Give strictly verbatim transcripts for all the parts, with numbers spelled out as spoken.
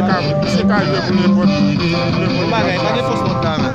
Ka, se ka jwe pou nenpòt, nenpòt bagay. Pa gen fòs nòt la menm.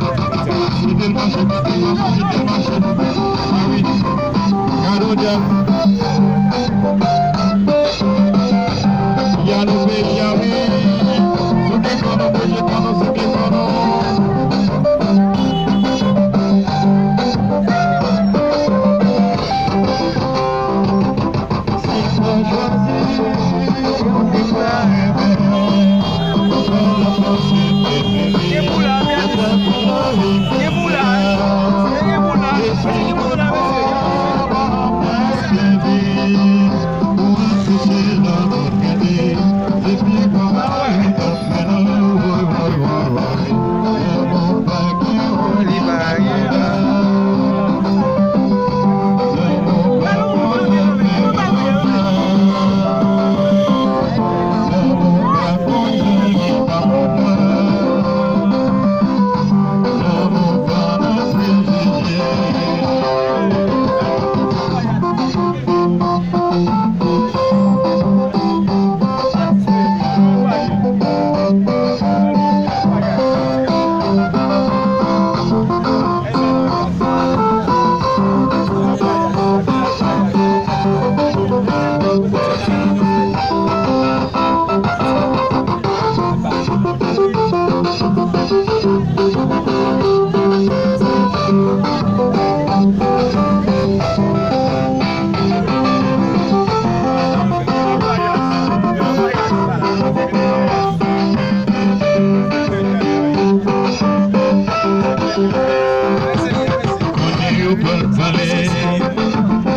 Konnen yo pral pale,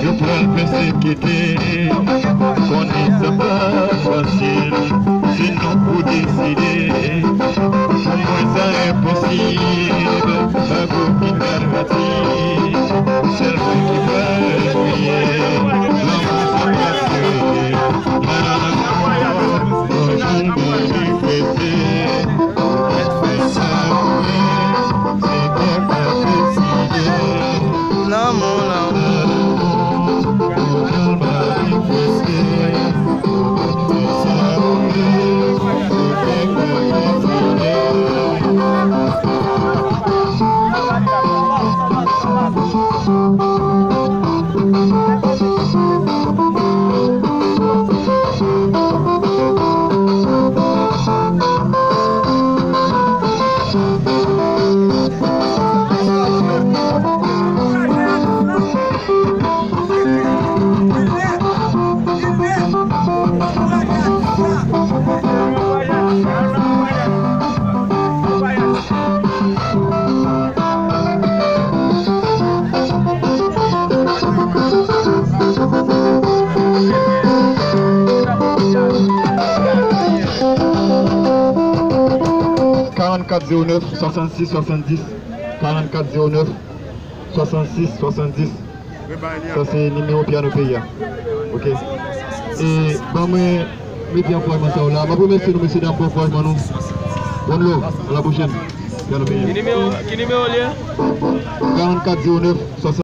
yo pral pèsekite. Konnen sa pa fasil, se nou pou deside. Pou mwen sa enposib, pa gen okenn garanti. Sèl mwen ki pa kriye, lanmou sa pa kriye. Lanmou, yon jou manifeste. Lanmou, lanmou. Karannkat zewo nèf, swasannsis, swasanndis, karannkat zewo nèf, swasannsis, swasanndis. Sa se nimewo Pyano Peyi a. Ok. E ban mwen mete ankourajman sa yo la. M ap remèsye nou, mesye dam, pou ankourajman nou. One love, a la pwochèn. Pyano Peyi a. Ki nimewo, ki nimewo li ye? Karannkat zewo nèf, swasannsis.